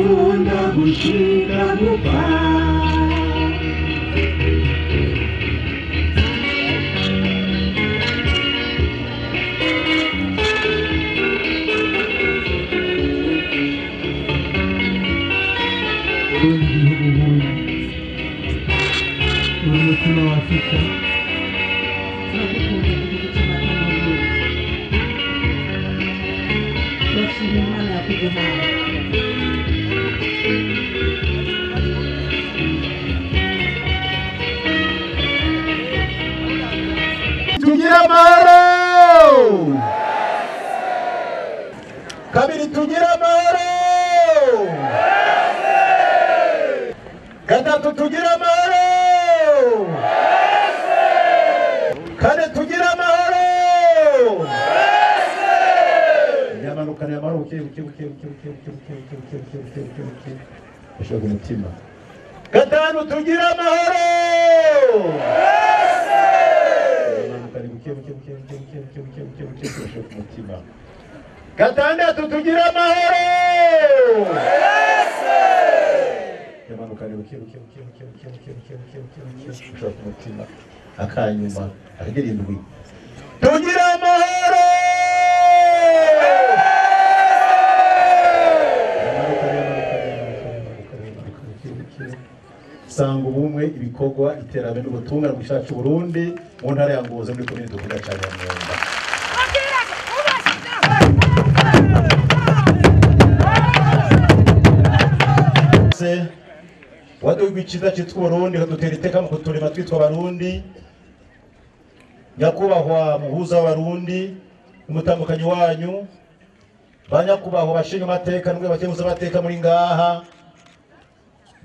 Ndagukunda gushika gupfa. Umutima wa Afrika turagukunda igihugu cy'amata n'ubuki, turashima Imana yakuduhaye. Tugire amahoro. Kabiri, tugire amahoro. Gatatu, tugire amahoro. Kane, tugire amahoro. Yamanukane amahoro buke buke buke buke buke buke buke buke buke buke buke buke buke ushaka umutima. Gatanu, tugire amahoro. Yamanukane buke buke buke buke buke buke buke buke buke ushaka umutima. Gatandatu, tugire amahoro. Yamanukane buke buke buke buke buke buke buke buke buke buke ushaka umutima. Akanyuma akagira indwi, tugire amahoro. Sanga ubumwe, ibikorwa, iterambere n'ubutungane mu gihugu cy'u Burundi, mu ntara ya Ngozi, muri komine dukunda cyane ya Mwumba. Waduha icyiza cyitwa Burundi, kadutera iteka mu kuturema twitwa Abarundi. Nyakubahwa muhuza w'Abarundi, umutambukanyi wanyu, ba nyakubahwa bashinga amateka n'ubwo bakemuza amateka muri ngaha,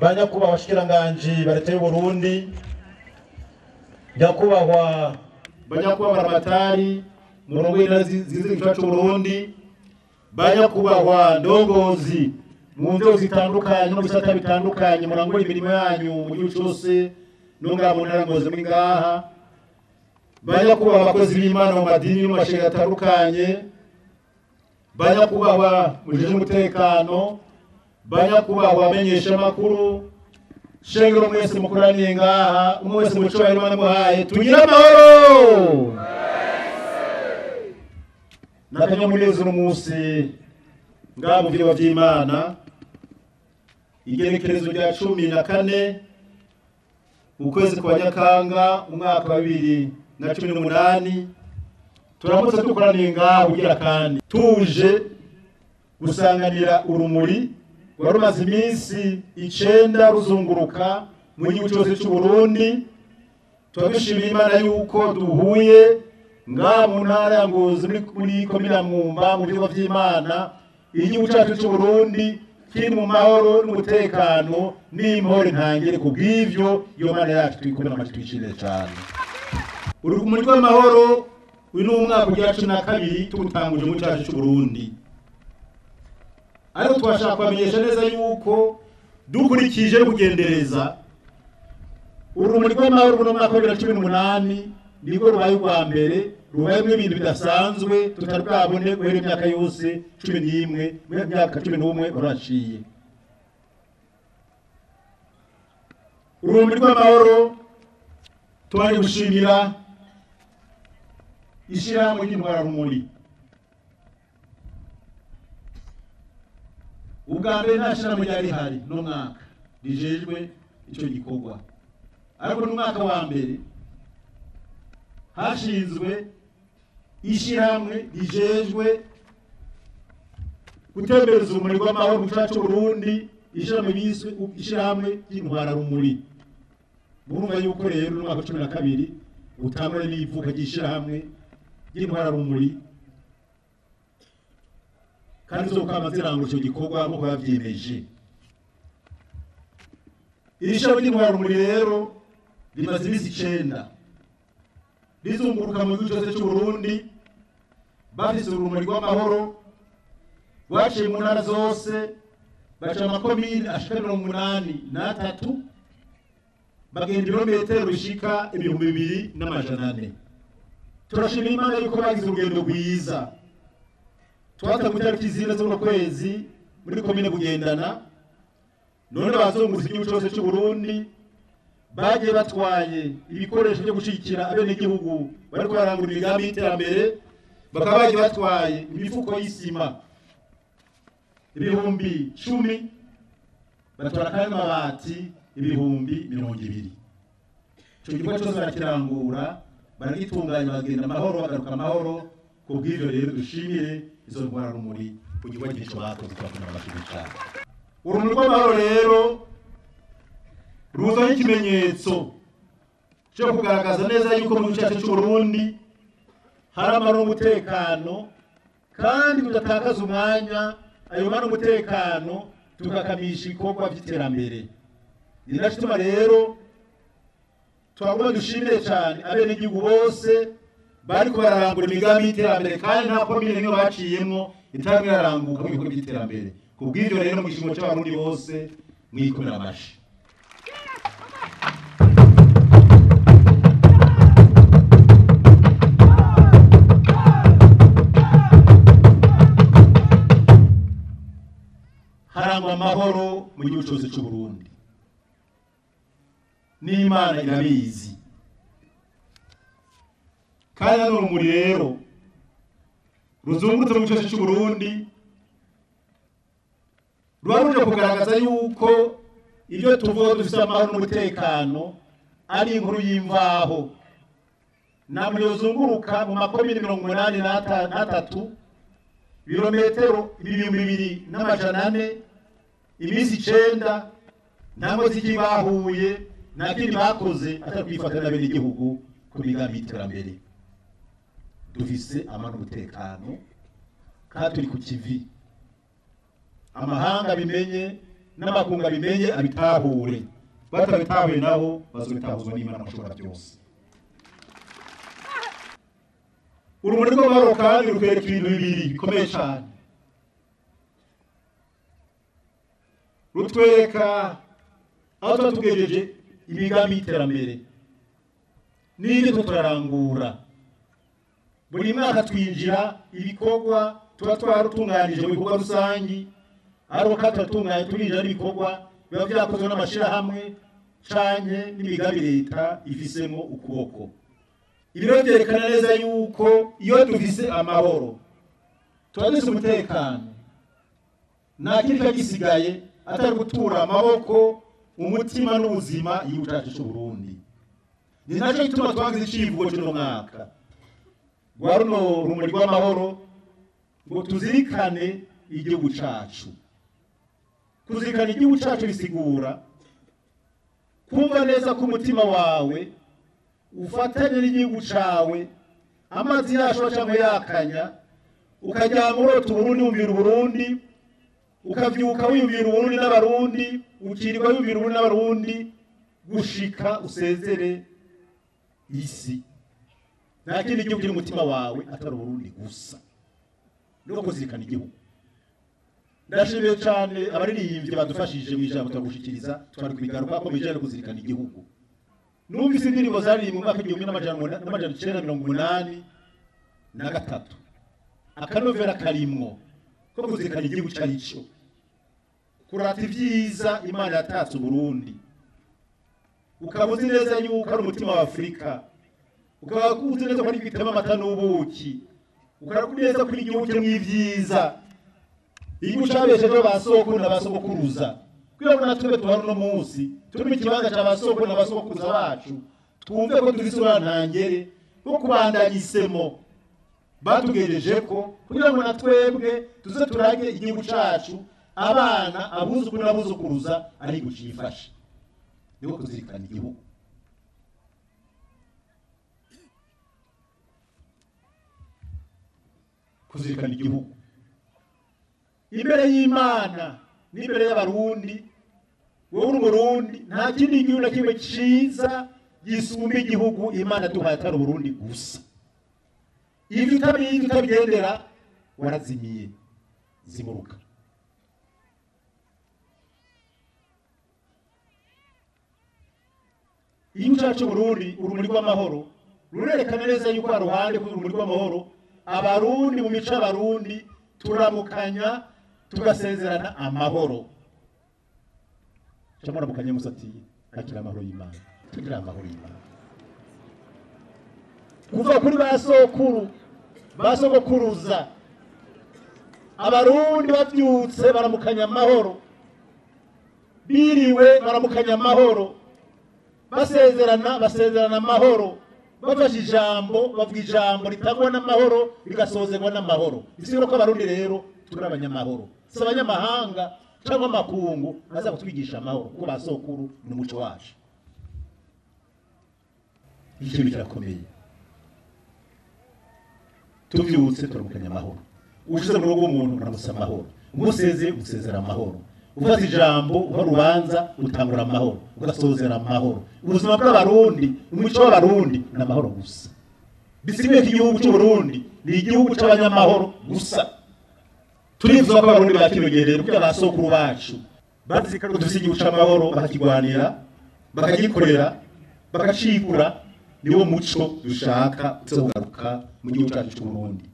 ba nyakubahwa bashikiranganji ba leta y'u Burundi, nyakubahwa banyakubahwa baramatari murongo w'intara zigize igihugu cy'u Burundi, ba nyakubahwa ndongozi mu nzego zitandukanye no mu bisata bitandukanye murangura imirimo yanyu mu gihugu cyose no ngaha mu ntara Ngozi muri ngaha, ba nyakubahwa abakozi b'Imana mu madini no mu mashengero atandukanye, ba nyakubahwa mujejwe umutekano, ba nyakubahwa abamenyeshamakuru, shengero mwese mukoraniye ngaha, umwe wese mu cyubahiro Imana imuhaye, tugire amahoro. N'akanyamuneza uno munsi ngaha mu vyumba vy'Imana, igenekerezo rya 14 ukwezi kwa Nyakanga umwaka wa 2018, turamutse dukoraniye ngaha kugira kandi tuje gusanganira urumuri rwari rumaze iminsi 9 ruzunguruka mu gihugu cyose cy'u Burundi. Turabishimira Imana yuko duhuye ngaha mu ntara ya Ngozi muri komine ya Mwumba mu vyumba vy'Imana, igihugu cyacu cy'u Burundi kiri mu mahoro n'umutekano n'impore ntangere. Kubw'ivyo iyo Mana yacu twikomera amashyi, twishimire cyane. Urumuri rw'amahoro uyu ni umwaka ugira 12 tubutanguje mu cyacu cy'u Burundi, ariko twashaka kubamenyesha neza yuko dukurikije no kugendereza urumuri rw'amahoro buno mwaka wa 2018 nibwo rubaye urwa mbere rubayemwo ibintu bidasanzwe tutari bwabone guhera imyaka yose 11, mu myaka 11 waraciye. Urumuri rw'amahoro twaje gushimira ishyirahamwe ry'intwararumuri. Ubwa mbere nta shyirahamwe ryari rihari no mwaka rijejwe icyo gikorwa, ariko n'umwaka wa mbere hashinzwe ishyirahamwe rijejwe gutembereza urumuri rw'amahoro mu gihugu cy'u Burundi, ishyirahamwe biswe ishyirahamwe ry'intwararumuri. Murumva yuko rero n'umwaka wa 12 utangwa n'ivuka ry'ishyirahamwe ry'intwararumuri, kandi zokama zirangura icyo gikorwa nk'uko bavyiyemeje. Iri shyirahamwe ry'intwararumuri rero rimaze iminsi 9 rizunguruka mu gihugu cyose cy'u Burundi, bafise urumuri rw'amahoro rwaciye mu ntara zose, baca amakomine ashika 83, bagenda ibirometero bishika 2400. Turashimira Imana yuko bagize urugendo rwiza. Twatanguye itariki 4 z'uno kwezi muri komine Bugendana, None bazungurutse igihugu cyose cy'u Burundi bagiye batwaye ibikoresho byo gushigikira abenegihugu bariko barangura imigambi y'iterambere, bakaba bagiye batwaye imifuko y'isima 10,000, batwara kandi amabati 20,000. Ico gikorwa cyose barakirangura, baragitunganya, bagenda amahoro, bagaruka amahoro. Ku bw'ivyo rero dushimire izo ntwararumuri ku gikorwa cy'ico bakoze, twakunda abashimye cyane. Urumuri rw'amahoro rero ruza n'ikimenyetso cyo kugaragaza neza yuko mu gihugu cyacu cy'u Burundi hari amahoro n'umutekano, kandi tudatakaza umwanya ayo mahoro n'umutekano tugakamisha ibikorwa by'iterambere. Ni naco gituma rero twagomba dushimire cyane abenegihugu bose bariko bararangura imigambi y'iterambere, kandi nta komine n'imwe baciyemwo itarimo iraranguka mu bikorwa by'iterambere. Ku bw'ivyo rero mu gishimo c'Abarundi bose mwikomera amashi. Harangwa amahoro mu gihugu cyose cy'u Burundi, n'Imana irabizi. Kandi n'urumuri rero ruzungurutse mu gihugu cyose cy'u Burundi ruba ruje kugaragaza yuko ibyo tuvuga dufite amahoro n'umutekano ari inkuru y'imvaho. Nta muriro uzunguruka mu makomine 83, ibirometero 2400, iminsi 9, nta nkozi bahuye, nta kindi bakoze atari kwifatanya n'abenegihugu ku migambi y'iterambere. Dufise amahoro n'umutekano kandi turi ku kivi. Amahanga bimenye n'amakunga bimenye abitahure, batabitahuye nabo bazobitahuzwa n'Imana mushobora byose. Urumuri rw'amahoro kandi rutwereka ibintu bibiri bikomeye cyane. Rutwereka aho tuba tugejeje imigambi y'iterambere n'ibyo turarangura. Buri mwaka twinjira ibikorwa tuba twaratunganije mu bikorwa rusangi, ariko kandi turatunganya turinjira n'ibikorwa biba vyakozwe n'amashirahamwe canke n'imigambi leta ifisemo ukuboko. Ibi rero byerekana neza yuko iyo dufise amahoro tuba dufise umutekano, nta kindi kiba gisigaye atari gutura amaboko umutima n'ubuzima igihugu cyacu cy'u Burundi. Ni naco gituma twagize icivugo cy'uno mwaka rwa runo rumuri rw'amahoro ngo tuzirikane igihugu cacu. Kuzirikana igihugu cacu bisigura kumva neza ko umutima wawe ufatanye n'igihugu cawe, amazi yashoba cyangwa yakanya, ukaryama urota Uburundi wumvira Uburundi, ukavyuka wiyumvira Uburundi n'Abarundi, ukirirwa wiyumvira Uburundi n'Abarundi gushika usezere isi. Nta kindi gihugu kiri mu mutima wawe atari Uburundi gusa. Niko kuzirikana igihugu. Ndashimiye cyane abaririmbyi badufashije mu ijambo turagushikiriza, twari kubigaruka ko bijanye no kuzirikana igihugu. Numvise indirimbo zari mu mwaka 1983, akanovera karimwo ko kuzirikana igihugu carico, kurata ivyiza Imana yatatse Uburundi, ukaba uzi neza yuko ari umutima wa Afrika, ukaba uzi neza ko ari igitema amata n'ubuki, ukaba uzi neza ko ari igihugu kirimwo ivyiza, igihugu cabeshejeho ba sokuru na ba sogokuruza. Kugira ngo natwe tuhari uno munsi turi mu kibanza ca ba sokuru na ba sogokuruza bacu, twumve ko dufise urantangere rwo kubandanya isemo batugejeje ko, kugira ngo natwebwe tuze turage igihugu cacu abana, abuzukuru n'abuzukuruza ari igihugu cifashe. Niko kuzirikana igihugu. Kuzirikana igihugu imbere y'Imana n'imbere y'Abarundi. Wowe uri Umurundi, nta kindi gihugu na kimwe ciza gisumba igihugu Imana duhaye atari Uburundi gusa. Ivyo utabizi utabigendera warazimiye, zimuruka. Igihugu cyacu c'Uburundi, urumuri rw'amahoro rurerekana neza yuko haruhande k'urumuri rw'amahoro Abarundi mu mico y'Abarundi turamukanya tugasezerana amahoro. Cyamara mukanye musati akira amahoro y'Imana. Tugira amahoro y'Imana. Kuva kuri basokuru, basogokuruza, abarundi bavyutse baramukanya amahoro, biriwe baramukanya amahoro, basezerana basezerana amahoro, bafashe ijambo bavuga ijambo ritangwa n'amahoro rigasozerwa n'amahoro. Bisigura ko abarundi rero turi abanyamahoro, si abanyamahanga cyangwa amakungu aza kutwigisha amahoro, kuko basokuru ni umuco wacu. Ikintu kirakomeye, tuvyutse turamukanya amahoro, ushize mu rugo umuntu uramusa amahoro, umusezeye usezera amahoro, ufata ijambo uha rubanza utangura amahoro ugasozera amahoro. Ubuzima bw'abarundi, umuco w'abarundi ni amahoro gusa. Bisigaye ko igihugu cy'u Burundi ni igihugu c'abanyamahoro gusa. Turifuza ko abarundi bakinogerera kuko abasokuru bacu bazikana ko dufise igihugu c'amahoro, bakakigwanira, bakagikorera, bakacikura. Niwo muco dushaka uzogaruka mu gihugu cyacu cy'u Burundi.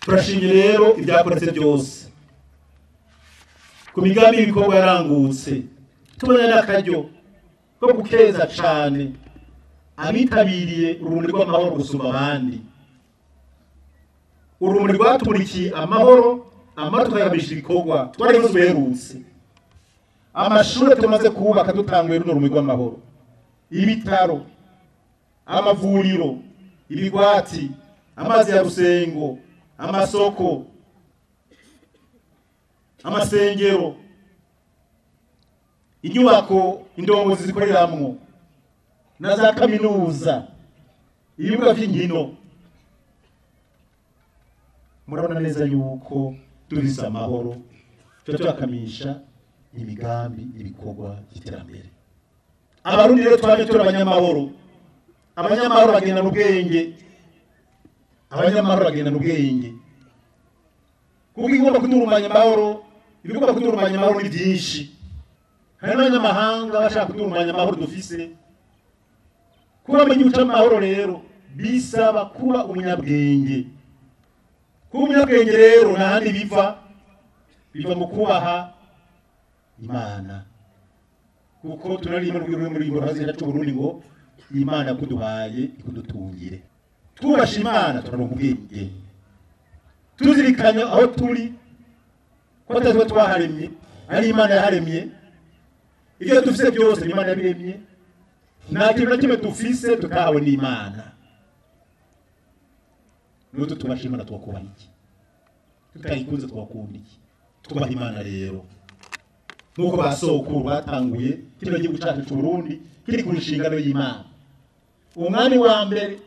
Turashimye rero ibyakoretse byose ku migambi y'ibikorwa yarangutse, tubona n'akaryo ko gukeza cane abitabiriye urumuri rw'amahoro gusumba abandi. Urumuri rwatumurikiye amahoro, amahoro tukayamisha ibikorwa twari duherutse. Amashuri tumaze kubaka dutanguye runo rumuri rw'amahoro, ibitaro, amavuriro, ibigwati, amazi ya rusengo, amasoko, amasengero, inyubako indongozi zikoreramwo na za kaminuza, ibibuga vy'inkino. Murabona neza yuko dufise amahoro, tuba turakamisha imigambi ibikorwa by'iterambere. Abarundi rero twamye turi abanyamahoro. Abanyamahoro bagendana ubwenge, abanyamahoro bagendana ubwenge, kuko igomba kudurumanya amahoro, ibigomba kudurumanya amahoro ni byinshi. Hari n'abanyamahanga bashaka kudurumanya amahoro dufise. Kuba mu gihugu c'amahoro rero bisaba kuba umunyabwenge. Kuba umunyabwenge rero nta handi biva, biva mu kubaha Imana, kuko tunarimo muri muri cy'u Burundi ngo Imana kuduhaye ikudutungire. Twubasha Imana turaronka ubwenge, tuzirikanya aho turi ko atari twaharemye, ari Imana yaharemye. Ibyo dufise byose ni Imana yabiremye, nta kintu na kimwe dufise tutahawe n'Imana. Nuko tubasha Imana twakubaha iki? Tutayikunze twakunda iki? Twubaha Imana rero nkuko basokuru batanguye kino gihugu cyacu cy'u Burundi kiri ku nshingano y'Imana. Umwami wa mbere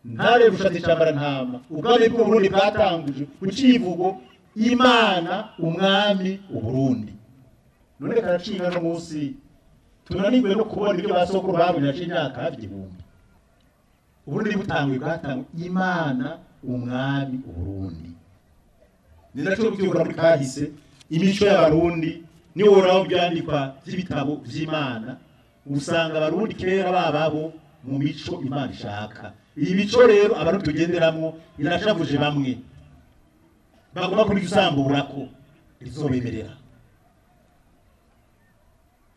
Ntare Rushatsi Cambarantama, ubwami bw'u Burundi bwatanguje ku civugo Imana umwami Uburundi. None karacinga no munsi tunanirwe no kubona ibyo basokuru babonye imyaka hafi 1000. Uburundi butanguye bwatanguye Imana umwami Uburundi. Ni naco byukora muri kahise imico y'abarundi ni woraho byandikwa by'ibitabo by'Imana, usanga abarundi kera bababo mu mico Imana ishaka. Iyi mico rero abantu tugenderamwo irashavuje bamwe bagomba kubisambura ko rizobemerera.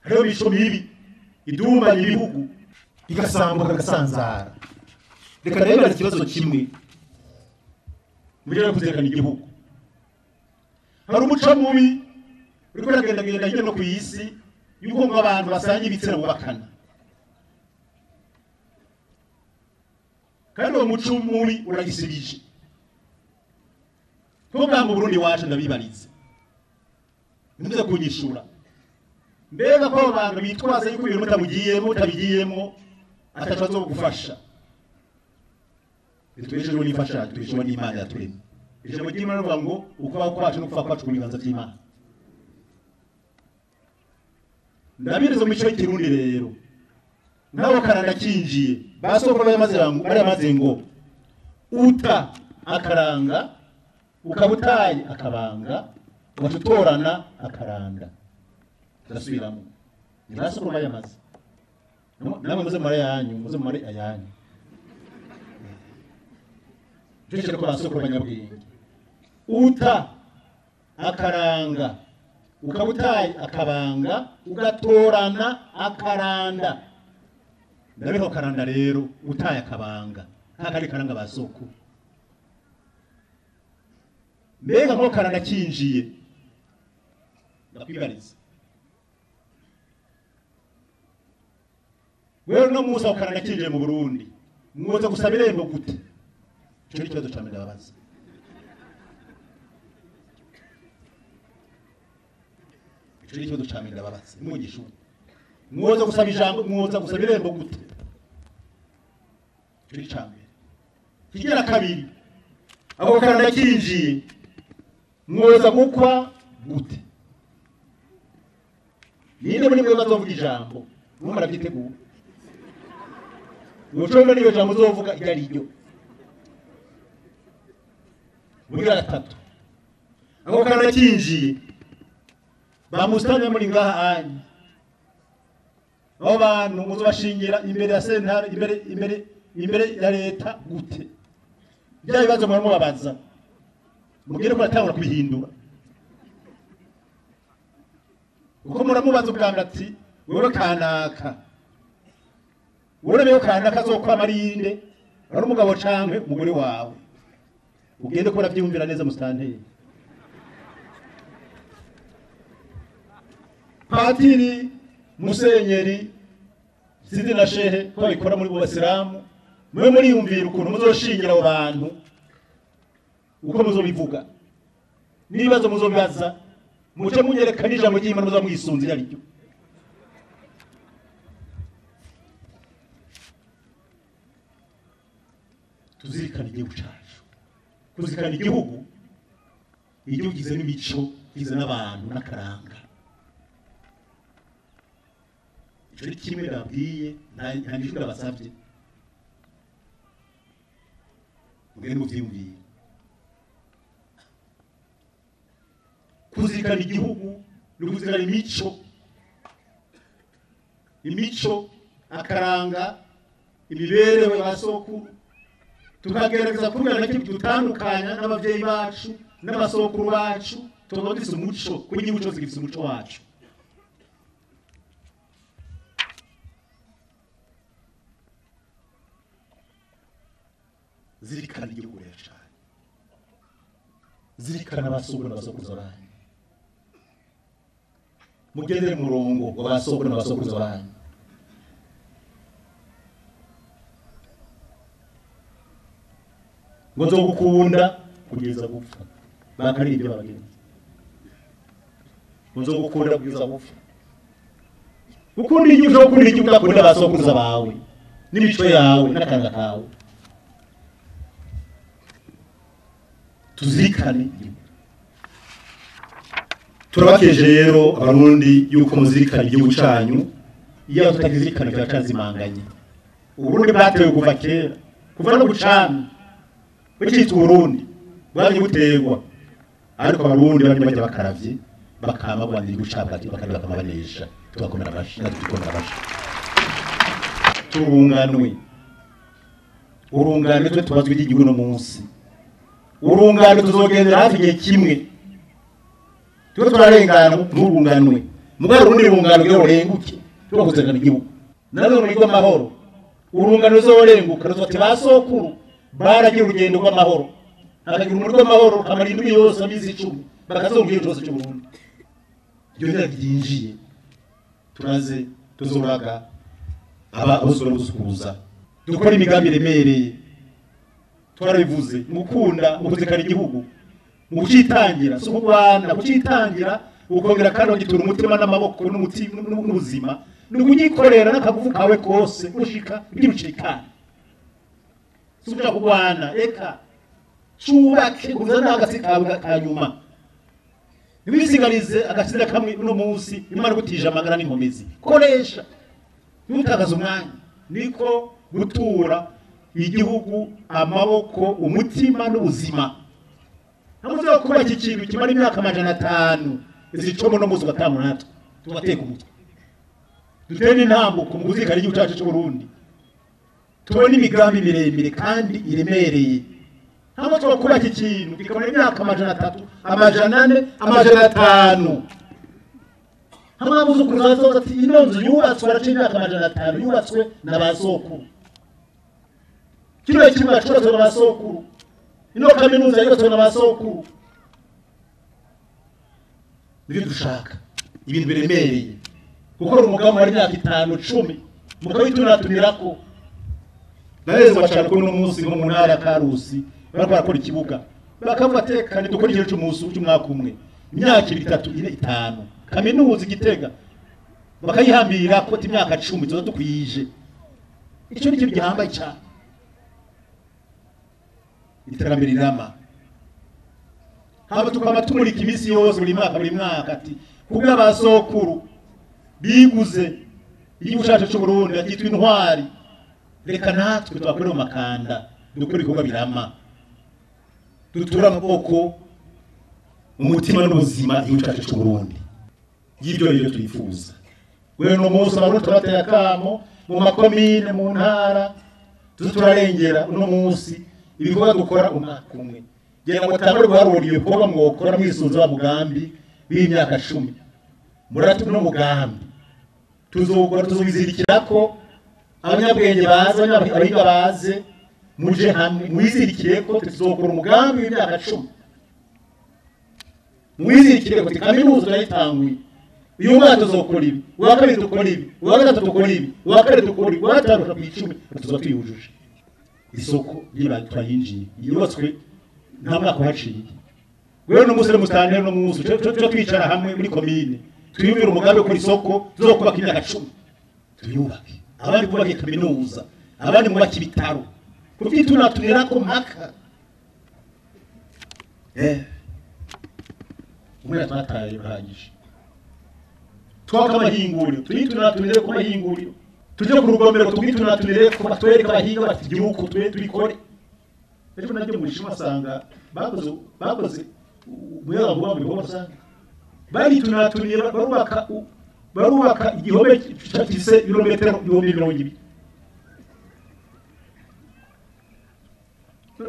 Hariho mico mibi idumbanya ibihugu igasambuka gasanzara. Reka rero ikibazo kimwe mujye kuzekana igihugu. Hari umuco mubi uriko uragendagenda hirya no ku isi yuko ngo abantu basanga ibitsina bubakana. Kandi uwo muco mubi uragisibije. Tuvuga mu Burundi wacu ndabibarize, nimuze kunyishura. Mbega ko abantu bitwaza yuko ibintu mutabugiyemo mutabigiyemo ataco bazogufasha. Bitwejejwe n'imfashanyo, twejejwe n'Imana yaturemye. Ijambo ry'Imana rivuga ngo ukubaho kwacu no gupfa kwacu ku biganza by'Imana. Ndabiriza mu mico y'ikirundi rero nawe karanda kinjiye basokuru baramaze ngo uta akaranga ukabutaye akabanga ugatorana akaranda. Ndasubiramo, ni basokuru bayamaze. Namwe muze mare yanyu, muze mare ayanyu. Jeje ko basokuru banyabwenge. Uta akaranga Ukaba utaye akabanga ugatorana akaranda. Ndabeho karanda rero utaye akabanga ntakari karanga basoko. Mbega nko karanda kinjiye ndakwibariza. Wewe no musa ukaranda kinjiye mu Burundi mwoza gusaba irembo gute? Ico ni ikibazo ca mbere ndababaza. Ico ni ikibazo ca mbere ndababaza. Mwigisha mwoza gusaba ijambo, mwoza gusaba irembo gute? Ico ni ca mbere. Kigira kabiri, ako karanda kinjiye mwoza gukwa gute? Ninde muri mwe bazovuga ijambo? Mwe murabyitegura. Ucombe niyo jambo uzovuga iryo ari ryo. Bugira gatatu, ako karanda kinjiye bamusitanye muri ngaha anyi abo bantu muzobashingira imbere ya sentare, imbere ya leta gute? Bya bibazo muramubabaza mugire ko atangura kubihindura. Uko muramubaza ubwa mbere ati wewe kanaka, wewe kanaka azokwama ari inde? Ari umugabo canke umugore wawe? Ugende ko uravyumvira neza musitanteri. Patiri, musenyeri, sidi na shehe ko babikora muri bo basilamu, mwe muriyumvira ukuntu muzoshingira abo bantu, uko muzobivuga n'ibibazo muzobibaza, muce munyereka n'ijambo ry'Imana muzoba mwisunze iryo ari ryo. Tuzirikane igihugu cacu. Kuzirikana igihugu, igihugu gize n'imico, gize n'abantu n'akaranga. Ico ni kimwe nababwiye, nta nyishu ndabasavye. Mugende muvyiyumvire. Kuzirikana igihugu ni ukuzirikana imico, imico, akaranga, imibereho ya sokuru. Tukagerageza kubwira nacyo dutandukanya n'abavyeyi bacu n'abasokuru bacu, tukaba dufise umuco, kuko igihugu cose gifise umuco wacu. Zirikana igihugu rero cane, zirikana abasokuru n'abasokuruza banyu, mugendere mu murongo w'abasokuru n'abasokuruza banyu. Ngo nzogukunda kugeza gupfa, bakari ibyo bagenzi. Ngo nzogukunda kugeza gupfa. Ukunda igihugu, ukunda igihugu, ukunda abasokuruza bawe n'imico yawe n'akaranga kawe. Tuzirikane igihugu. Turabakeje rero abarundi yuko muzirikana igihugu canyu. Iyo tutakizirikana kiracazimanganye. Uburundi bwatewe kuva kera, kuva no gucana bukitwa Uburundi bwari butegwa, ariko abarundi bamwe bajya bakaravye bakama bwanira igihugu cabo bakamabanesha. Tubakomera amashi, natwe tukomera amashi. Turunganwe, urunganwe twe tubazwe igihugu no munsi. Urunganwe tuzogendera hafi igihe kimwe, tuba turarengana n'urunganwe, mugabo urundi rungano rwo rurenguke turakuzana igihugu. Nanone muri rw'amahoro urungano ruzorenguka ruzoti basokuru baragira urugendo rw'amahoro, akagira umurwi w'amahoro kamara indwi yose amizi 10 bakazonga iyo cyose cy'Uburundi. Ibyo byinjiye turaze tuzoraga aba abuzura busukuza dukora imigambi iremereye. Twarabivuze mu gukunda, mu kuzirikana igihugu, mu kucitangira, si ukugwana, kucitangira ukongera kandi ugitura umutima n'amaboko n'umutima n'ubuzima, ni ukugikorera n'akagufu kawe kose ushika ugirucikana. Si ukuja kugwana, eka cubake kuzana agasi kawe kanyuma, ntiwisigarize agasira kamwe uno munsi. Imana gutije amagara n'inkomezi, koresha ntutakaze umwanya. Niko gutura igihugu amaboko, umutima n'ubuzima. Ntamuze kuba iki kintu kimara imyaka 500 izicomo no muzi batanu natwe tubateka umutwe. Dutere intambuko mu kuzirikana igihugu cyacu cy'u Burundi, tubone imigambi miremire kandi iremereye. Ntabwo twakubaka ikintu kikamara imyaka 300, 400, 500. Hamwe abuzukuru bazoza ati ino nzu yubatswe araciye imyaka 500 yubatswe na ba sokuru. Kino kibuga cubatswe na ba sokuru. Ino kaminuza yubatswe na ba sokuru. Nibyo dushaka. Ibintu biremereye. Gukora umugambi wari imyaka 5 10 mukabitunatunirako. Narezwa cyane ko no munsi nko mu ntara ya Karusi bariko barakora ikibuga. Bakavuga tekane dukora igihe cy'umunsi cy'umwaka umwe. Imyaka 2 3 4 5. Kaminuza Igitega bakayihambira ko imyaka 10 tuzo dukwije. Icyo ni ikintu gihambaye cyane. Iterambere rirama. Haba tukaba tumurika iminsi yose buri mwaka ati kubwa basokuru biguze igihugu cyacu cy'u Burundi agitwa intwari, reka natwe tubakore mu makanda dukore ibikorwa birama, dutura amaboko umutima n'ubuzima igihugu cyacu cy'u Burundi. Y'ibyo rero twifuza. Wewe no munsi abarundi turateye akamo mu makomine mu ntara tuturarengera uno munsi ibikorwa dukora umwaka umwe. Gera ngo tangure guharura ibikorwa mwokora mwisunze wa mugambi w'imyaka 10. Muratu no mugambi tuzogora tuzobizirikirako abanyabwenge baze abahinga baze muje hamwe mwizirikire ko tuzokora umugambi w'imyaka 10. Mwizirikire ko kaminuza nayitanguye uyu mwaka tuzokora ibi, uwa kabiri dukora ibi, uwa gatatu dukora ibi, uwa kane dukora ibi, uwa gatanu ku 10 tuzoba tuyujuje. Isoko twayinjiye yubatswe nta mwaka waciye. Wewe no musore mustanteri no musu cyo twicara hamwe muri komine twiyumvira umugambi kuri isoko tuzokubaka imyaka 10 tuyubake, abandi bubake kaminuza, abandi mubake ibitaro, kuvyitunatunira ko mpaka umwe twataye urahagije. Twaka amahinguriro tuyitunatunire ko mahinguriro, tuje ku rugomero tugitunatunire ko batwereka abahinga bati igihugu twe tubikore. Ejo nagiye mu Bushinwa asanga bakoze umuyaga nkuba mu bihugu asanga baritunatuniye barubaka igihome cyafise ibirometero 20,000.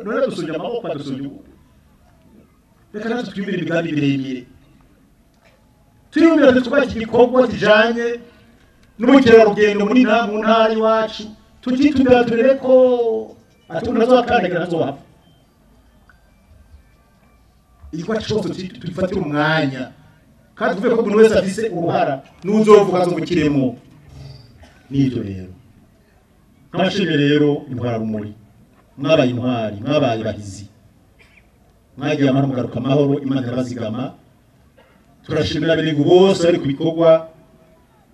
None dusunya amaboko adusunya. Reka natwe twiyumvire imigambi miremire. Turiyumvira twubaka igikorwa kijanye n'ubukerarugendo muri mu ntara iwacu, tukitumira turere ko ati ntazokandagira ntazohava. Igikorwa cyose tugifatira umwanya kandi tuvuge ko umuntu wese afise uruhara n'uzovuga azovukiremo. N'ivyo rero nkabashimye rero intwararumuri, mwabaye intwari, mwabaye bahizi, mwagiye amahoro mugaruka amahoro, Imana irabazigama. Turashimira abenegihugu bose bari ku bikorwa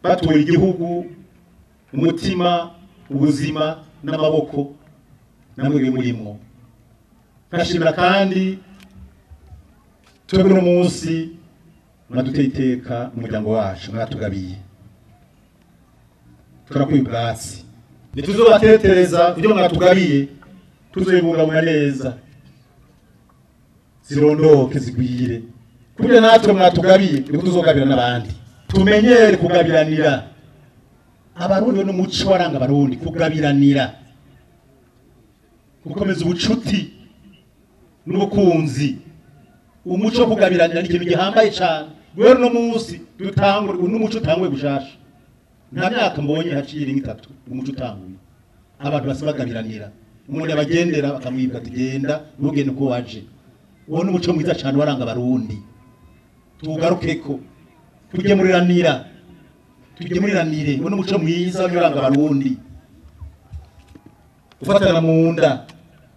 batura igihugu umutima, ubuzima n'amaboko namwe murimo. Nkashimira kandi twebwe uno munsi mwaduteye iteka umuryango wacu mwatugabiye, turakwiye ubwatsi, ntituzobatetereza ibyo mwatugabiye, tuzobibungabunga neza zirondoke zigwire, kuburyo natwe mwatugabiye niko tuzogabira n'abandi. Tumenyere kugabiranira. Abarundi n'umuco waranga abarundi kugabiranira, gukomeza ubucuti n'ubukunzi. Umuco wo kugabiranira ni ikintu gihambaye cyane. Rero no munsi dutangure n'umuco utangwe gushasha. Nta myaka mbonye haciye 3 umuco utanguye. Abantu basabagabiranira. Umuntu abagendera bakamwibwa tugenda ntugende uko waje. Uwo ni umuco mwiza cyane waranga abarundi. Tugarukeko tugemuriranira, tugemuriranire. Uwo ni umuco mwiza waranga abarundi. Gufatana mu nda,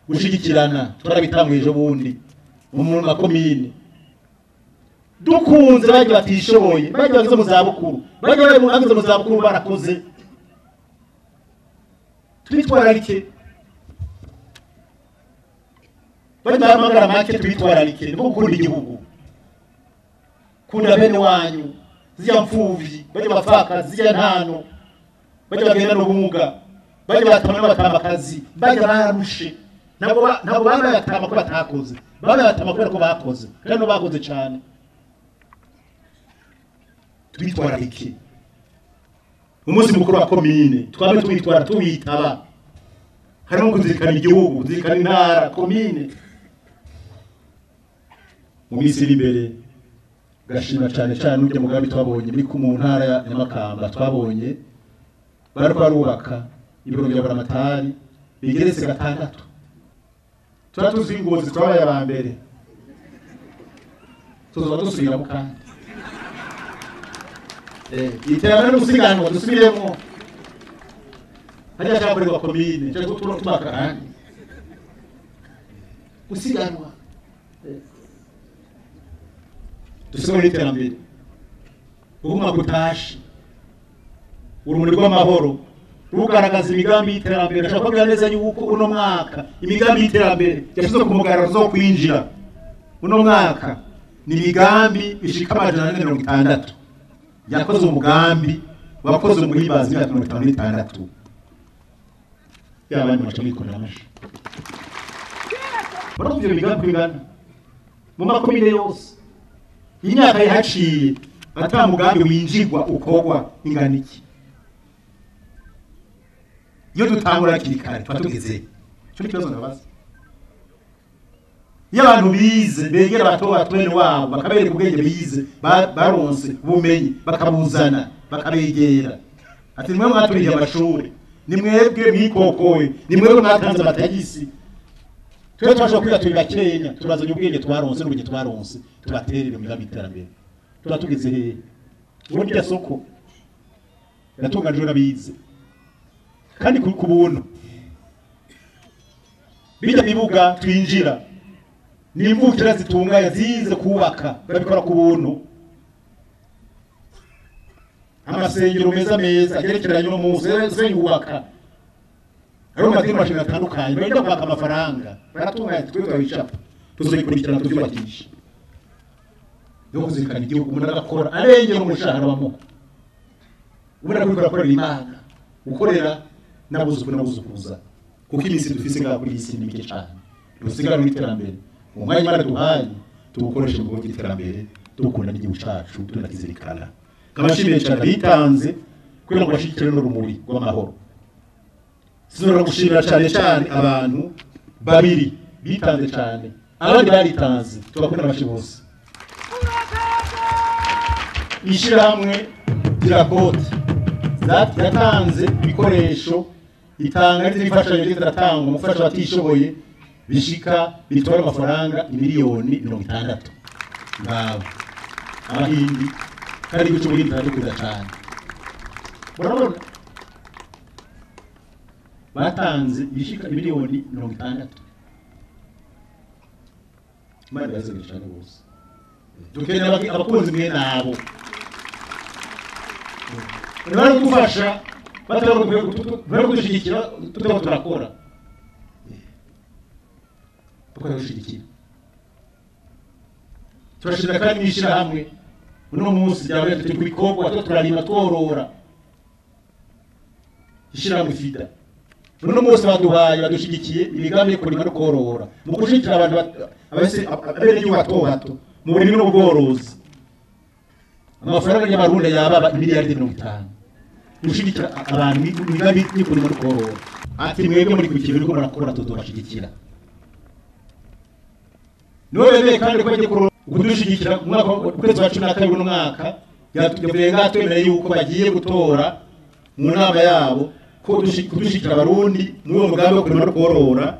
gushigikirana, twarabitanguye ejo bundi mu makomine. Dukunze bagiye batishoboye, bagiye bageze mu zabukuru, bagiye bageze mu zabukuru barakoze. Twitwararike, bagiye bahamagara make, twitwararike niko gukunda igihugu. Kunda bene wanyu, ziya mfuvyi, bagiye bapfakazi, ziya ntano, bagiye bagenda n'ubumuga, bagiye batama n'abatamakazi, bagiye bararushe. Ntabwo babayatama ko batakoze, babayatama kubera ko bakoze, kandi bakoze cyane. Twitwararike umunsi mukuru wa komine, twame twitwara tuwitaba. Harimo kuzirikana igihugu, kuzirikana intara, komine. Mu minsi iri imbere Gashima cyane cyane n'ujya mugambi twabonye muri mu ntara ya Nyamakamba, twabonye bariko barubaka ibiro bya Buramatari bigeretse 6. Tuba tuzi Ngozi twabaye aba mbere, tuzoba dusubiramo kandi iterambere no gusiganwa dusubiremo. Hajya cyakorerwa komine cyo tubaka kandi gusiganwa dusiganwa n'iterambere. Ubumwe kutashi urumuri rw'amahoro rugaragaza imigambi y'iterambere. Ashaka kubwira neza yuko uno mwaka imigambi y'iterambere yashizwe ku mugaragaro zo kwinjira uno mwaka ni imigambi ishika 460 yakoze umugambi wakoze umuhimbazi wa 56 y'abandi baca bikorera amashi. Barumva iyo migambi kwingana mu makomine yose imyaka yahaciye ata mugambi winjirwa ukogwa ingana iki. Iyo dutangura hakiri kare tuba tugeze. Ico ni ikibazo ndabaza. Iyo abantu bize begera bato batwene wabo bakabereka ubwenge bize baronse ubumenyi bakabuzana bakabegera, ati nimwe mwaturiye amashuri, ni mwebwe mwikokoye, ni mwebwe mwatanze amatagisi, twe twashobora kwiga turi bakenya, turazanye ubwenge twaronse n'ubumenyi twaronse tubaterere mu migambi y'iterambere. Tuba tugeze hehe? Ubundi irya soko yatunganijwe n'abize kandi ku buntu. Bijya bibuga twinjira ni imvukira zitunganya zize kubaka babikora ku buntu. Amasengero meza meza agerekeranye no munsi yubaka ari amadini mashinga atandukanye bagenda kwaka amafaranga baratunganya, twe twabicapa tuzobikurikirana tuvyubakisha. Yo kuzirikana igihugu umuntu agakora arengera umushahara bamuha, ubona ko akorera Imana ukorera n'abuzukuru n'abuzukuruza, kuko iminsi dufise ngaha kuri iyi si ni mike cyane. Dusigara mu iterambere, umwanya Imana duhaye tuwukoreshe mu bikorwa by'iterambere, dukunda n'igihugu cacu tunakizirikana. Nkabashimiye cyane bitanze kugira ngo bashigikire n'urumuri rw'amahoro. Sinora gushimira cyane cyane abantu babiri bitanze cyane, abandi baritanze tubakunda abashi bose. Ishirahamwe Dirakote yatanze ibikoresho, itanga n'izindi mfashanyo ziratangwa mu gufasha abatishoboye bishika bitwara amafaranga imiliyoni 60. Ngabo abahindi kandi igihugu cy'Ubuhindi kiradukunda cyane. Murabona batanze ibishika imiliyoni 60. Imana ibazigire cyane bose. Dukeneye abakunzi mwe nabo bari kudufasha, bari kudushyigikira, tutaba turakora tukabishyigikira. Turashimira kandi n'ishyirahamwe uno munsi ryabaye turi ku bikorwa tuba turarima tworora, ishyirahamwe FIDA uno munsi baduhaye badushyigikiye imigambi yo kurima no korora mu gushyigikira abantu abenegihugu bato bato mu burimyi n'ubworozi. Amafaranga y'abarundi yababa imiliyaridi 50 gushigikira abantu imigambi yo kurima no korora. Ati mwebwe muri ku kintu uriko murakora tuzobashigikira. Niwe bemeye kandi ko bagiye kudushigikira mu mwaka ukwezi kwa 12 uno mwaka yavuye ngaha twemereye yuko bagiye gutora mu nama yabo ko kudushigikira abarundi muri uwo mugambi wo kurima no korora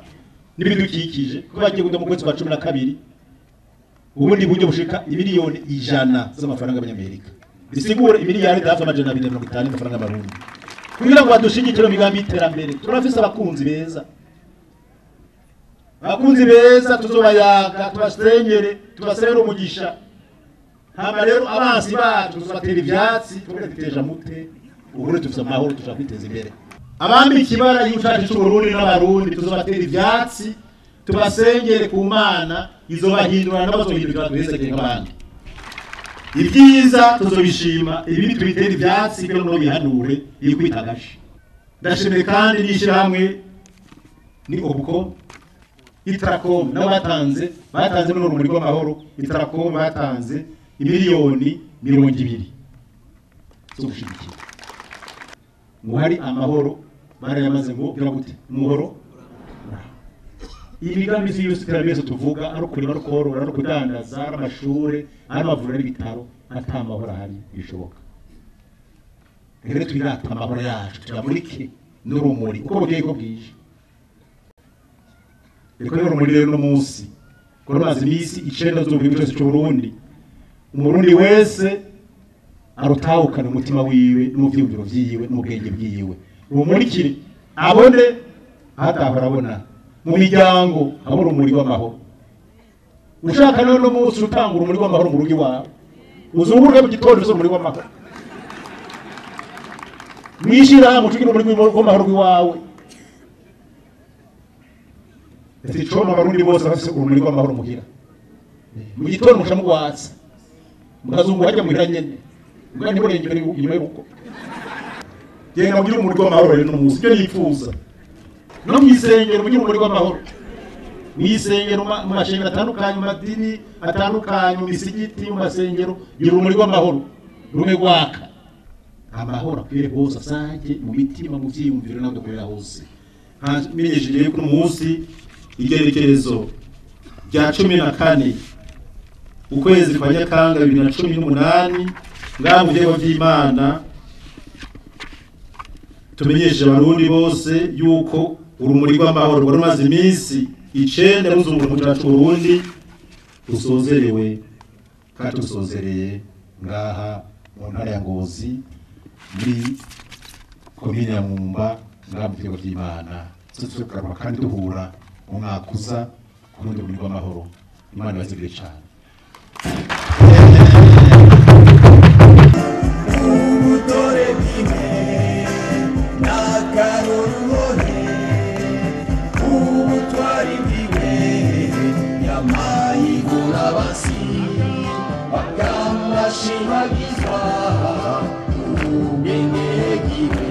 n'ibidukikije, ko bagiye kuja mu kwezi kwa 12 ubundi buryo bushika imiliyoni 100 z'amafaranga y'abanyamerika, bisigura imiliyari hafi 250 y'amafaranga y'abarundi kugira ngo badushigikire mu migambi y'iterambere. Turafise abakunzi beza, abakunzi beza tuzobayaga, tubasenyere, tubasebere umugisha. Hama rero abansi bacu tuzobatera ivyatsi, tukaduteja mute uburundi dufise amahoro, tushaka kwiteza imbere. Abambi ikibara y'igihugu c'Uburundi n'abarundi tuzobatera ivyatsi, tubasengere ku Mana izobahindura n'abazohindura duhezagire nk'abandi. Ibyiza tuzobishima, ibibi tubitera ivyatsi kugira ngo bihanure yikubita agashi. Ndashimiye kandi n'ishyirahamwe ni Obuko Itracom nabo batanze n'urumuri rw'amahoro. Itracom batanze imiliyoni 20 zo gushigikira ngo hari amahoro barayamaze ngo gira gute umuhoro. Imigambi yose iterambere tuvuga ari ukurima, ari ukorora, ari ukudandaza, ari amashure, ari amavuriro n'ibitaro, ata mahoro ahari bishoboka. Rero twirata amahoro yacu, tuyamurike n'urumuri uko bukeye ko bwije. Reka rero urumuri rero uno munsi kuko rumaze iminsi 9 z'ubuhinga cyose cy'Uburundi, umurundi wese arutahukana umutima wiwe n'uvyiyumviro vyiwe n'ubwenge bwiwe, rumurikire abone ahatahora abona mu miryango habura urumuri rw'amahoro. Ushaka none umunsi utanga urumuri rw'amahoro mu rugo iwawe, uzunguruke mu gitondo uze urumuri rw'amahoro, mwishirahamwe ucugire urumuri rw'amahoro rw'iwawe. Ati coma abarundi bose bafise urumuri rw'amahoro muhira, mu gitondo muca mugwatsa mukazungu hajya muhira nyene mbwa ntiburenge imbere inyuma y'urugo. Genda mugire urumuri rw'amahoro rero uno munsi, icyo nifuza no mw'isengero mugire urumuri rw'amahoro, mw'isengero mu mashengero atandukanye, mu madini atandukanye, mu misigiti, mu masengero, gira urumuri rw'amahoro rume rwaka. Amahoro akwire hose, asage mu mitima, mu vyiyumviro n'aho dukorera hose. Menyesheje yuko uno munsi igerekerezo rya 14 ukwezi kwa Nyakanga 2018 ngaha mu vyego vy'Imana tumenyesheje abarundi bose yuko urumuri rw'amahoro rwari rumaze iminsi 9 ruzunguruka mu gihugu cyacu Burundi rusozerewe, kandi rusozereye ngaha mu ntara ya Ngozi muri komine ya Mwumba ngaha mu vyego vy'Imana. Tuzogaruka kandi duhura mu mwaka uza ku rundi rumuri rw'amahoro. Imana ibazigire cane. Ubutore bw'ime n'akaroruhore, ubutwari bwiwe yamayigura basi bakamashimagizwa ubwenge bwiwe.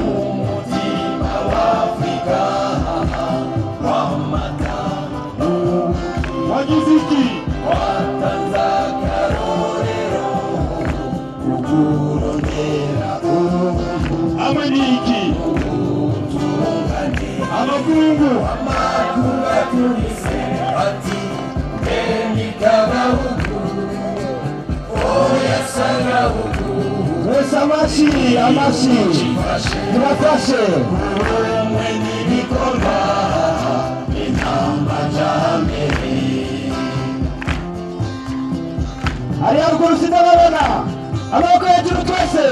Umutima w'Afrika w'amata Wagize iki? watanze akarorero kukurondera Hamwe n'iki? ubutungane. Amakungu Amakungu atumise ati mbeni kabahugu oya sagahugu. Wese amashi, amashi, tubafashe. Ubumwe n'ibikorwa intambajyambere. Hariya ruguru sindababona, amaboko hejuru twese.